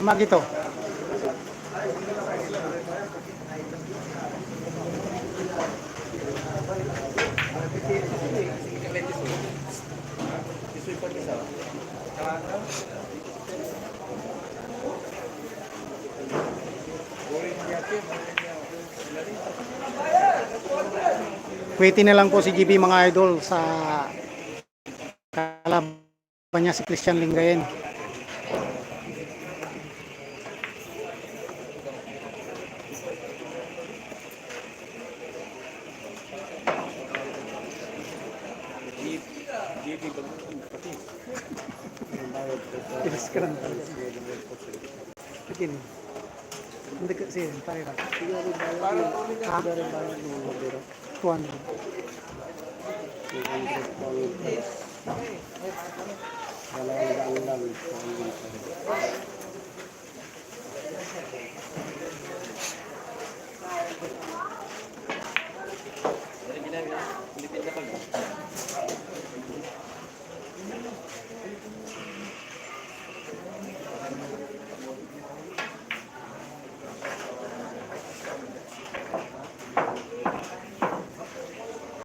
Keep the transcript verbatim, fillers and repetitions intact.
Magito. Waiting na lang po si G B, mga idol, sa kalaban niya si Christian Lingayen. Ilis ka lang. Sige. Hindi ka, sige, pare ka. Ha? Two hundred.